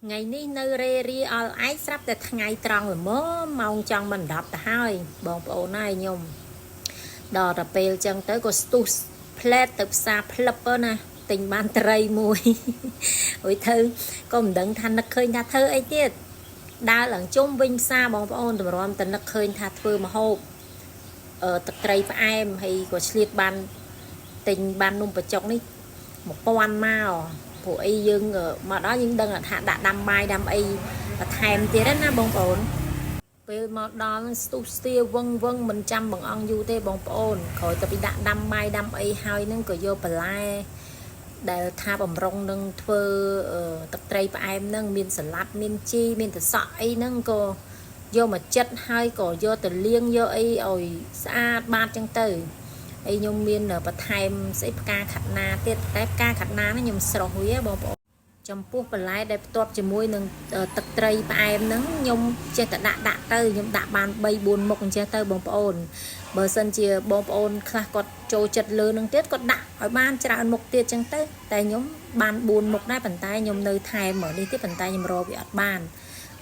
ថ្ងៃនេះនៅរេរីអល់ឯងស្រាប់តែថ្ងៃត្រង់ល្មមម៉ោងចង់មិន10ទៅហើយបងប្អូនហើយខ្ញុំដល់តែពេលចឹងទៅក៏ស្ទុះផ្លែតទៅផ្សារផ្លឹបណាទិញបានត្រីមួយ អុយធ្វើក៏មិនដឹងថានឹកឃើញថាធ្វើអីទៀតដើរឡើងជុំវិញផ្សារបងប្អូនតម្រាំតែនឹកឃើញថាធ្វើម្ហូបអឺទឹកត្រីផ្អែមហើយក៏ឆ្លៀតបានទិញបាននំបញ្ចុកនេះ1000មកព្រោះអីយើងមកដល់យើងដឹងថាដាក់ដាំបាយដាំអីបន្ថែមទៀតណាបងប្អូន ពេលមកដល់ហ្នឹងស្ទុះស្ទាវឹងវឹងមិនចាំបងអង្គយូរទេបងប្អូនក្រោយទៅពីដាក់ដាំបាយដាំអីហើយហ្នឹងក៏យកបន្លែដែលថាបំរុងនឹងធ្វើទឹកត្រីផ្អែមហ្នឹងមានសាឡាត់មានជីមានត្រសក់អីហ្នឹងក៏យកមកចិតហើយក៏យកទៅលាងយកអីឲ្យស្អាតបាតចឹងទៅហើយខ្ញុំមានបន្ថែមស្អីផ្កាខាត់ណាទៀតតែផ្កាខាត់ណាហ្នឹងខ្ញុំស្រុះវាបងប្អូន ចំពោះបន្លែដែលផ្ទាប់ជាមួយនឹងទឹកត្រីផ្អែមហ្នឹងខ្ញុំចេះតែដាក់ដាក់ទៅខ្ញុំដាក់បាន3 4មុខអញ្ចេះទៅបងប្អូនបើសិនជាបងប្អូនខ្លះគាត់ចូលចិត្តលើនឹងទៀតគាត់ដាក់ឲ្យបានច្រើនមុខទៀតអញ្ចឹងទៅតែខ្ញុំបាន4មុខដែរប៉ុន្តែខ្ញុំនៅថែមមកនេះទៀតប៉ុន្តែខ្ញុំរកវាអត់បាន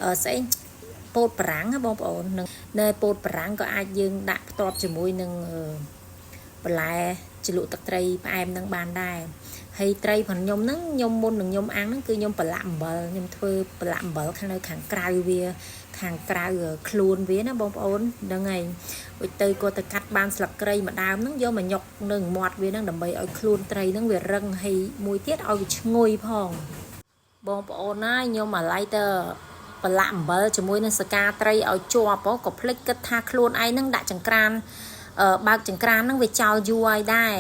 អឺស្អីពោតបារាំងណាបងប្អូននឹងនៅពោតបារាំងក៏អាចយើងដាក់ផ្ទាប់ជាមួយនឹងបន្លែជ្រលក់ទឹកត្រីផ្អែមនឹងបានដែរហើយត្រីផងខ្ញុំហ្នឹងខ្ញុំមុននឹងខ្ញុំអាំងហ្នឹងគឺខ្ញុំប្រឡាក់អំបិលខ្ញុំធ្វើប្រឡាក់អំបិលខាងនៅខាងក្រៅវាខាងក្រៅខ្លួនវាណាបងប្អូនហ្នឹងហើយដូចទៅក៏ទៅកាត់បានស្លឹកគ្រៃមួយដើមហ្នឹងយកមកញុកនឹងមាត់វាហ្នឹងដើម្បីឲ្យខ្លួនត្រីហ្នឹងវារឹងហើយមួយទៀតឲ្យវាឈ្ងុយផងបងប្អូនណាខ្ញុំអាឡ័យទៅប្រឡាក់អំបិលជាមួយនឹងសកាត្រីឲ្យជាប់ក៏ភ្លេចគិតថាខ្លួនឯងហ្នឹងដាក់ចង្ក្រានបើកចង្ក្រានហ្នឹងវាចោលយូរហើយដែរ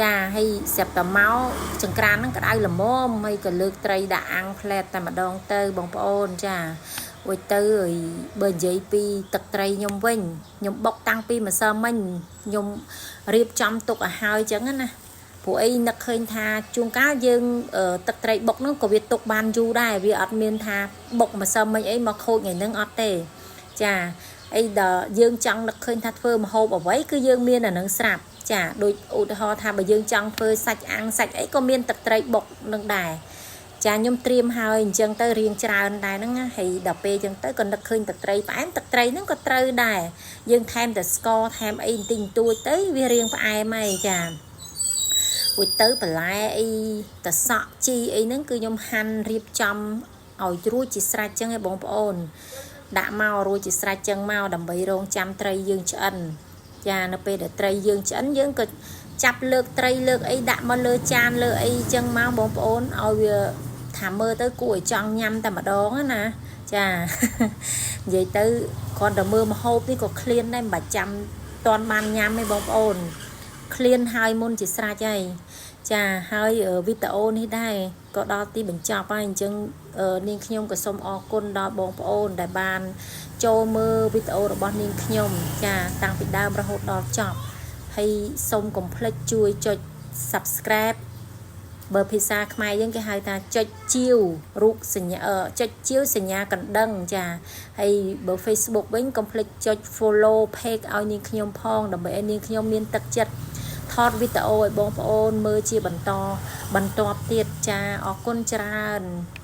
ចាហើយស្រាប់តែមកចង្ក្រានហ្នឹងក្តៅល្មមហើយក៏លើកត្រីដាក់អាំងផ្លែតតែម្ដងទៅបងប្អូនចារួចទៅបើនិយាយពីទឹកត្រីខ្ញុំវិញខ្ញុំបុកតាំងពីម្សិលមិញខ្ញុំរៀបចំទុកឲ្យហើយចឹងណាព្រោះអីនឹកឃើញថាជួនកាលយើងទឹកត្រីបុកហ្នឹងក៏វាទុកបានយូរដែរវាអត់មានថាបុកម្សិលមិញអីមកខូចថ្ងៃហ្នឹងអត់ទេចាអីដល់យើងចង់នឹកឃើញថាធ្វើម្ហូបអ្វីគឺយើងមានអានឹងស្រាប់ចាដូចឧទាហរណ៍ថាបើយើងចង់ធ្វើសាច់អាំងសាច់អីក៏មានទឹកត្រីបុកនឹងដែរចាខ្ញុំត្រៀមហើយអញ្ចឹងទៅរៀងច្រើនដែរហ្នឹងណាហើយដល់ពេលអញ្ចឹងទៅក៏នឹកឃើញទឹកត្រីផ្អែមទឹកត្រីហ្នឹងក៏ត្រូវដែរយើងថែមតែស្ករថែមអីបន្តិចបន្តួចទៅវារៀងផ្អែមហើយចារួចទៅបន្លែអីតសក់ជីអីហ្នឹងគឺខ្ញុំហាន់រៀបចំឲ្យរួចជាស្រេចចឹងឯងបងប្អូនដាក់មករួចជាស្រេចចឹងមកដើម្បីរងចាំត្រីយើងឆ្អិនចានៅពេលដែលត្រីយើងឆ្អិនយើងក៏ចាប់លើកត្រីលើកអីដាក់មកលើចានលើអីចឹងមកបងប្អូនឲ្យវាថាមើលទៅគួរឲ្យចង់ញ៉ាំតែម្ដងណាចា និយាយទៅគ្រាន់តែមើលម្ហូបនេះក៏ឃ្លានដែរមិនបាច់ចាំតន់បានញ៉ាំទេបងប្អូនឃ្លានហើយមុនជាស្រេចហើយចាហើយវីដេអូនេះដែរក៏ដល់ទីបញ្ចប់ហើយអញ្ចឹងនាងខ្ញុំក៏សូមអរគុណដល់បងប្អូនដែលបានចូលមើលវីដេអូរបស់នាងខ្ញុំចាតាំងពីដើមរហូតដល់ចប់ហើយសូមកុំភ្លេចជួយចុច Subscribe បើភាសាខ្មែរយើងគេហៅថាចុចជាវរូបសញ្ញាចុចជាវសញ្ញាកណ្ដឹងចាហើយបើ Facebook វិញកុំភ្លេចចុច follow page ឲ្យនាងខ្ញុំផងដើម្បីឲ្យនាងខ្ញុំមានទឹកចិត្តថតវីដេអូឲ្យបងប្អូនមើលជាបន្តបន្ទាប់ទៀតចាអរគុណច្រើន។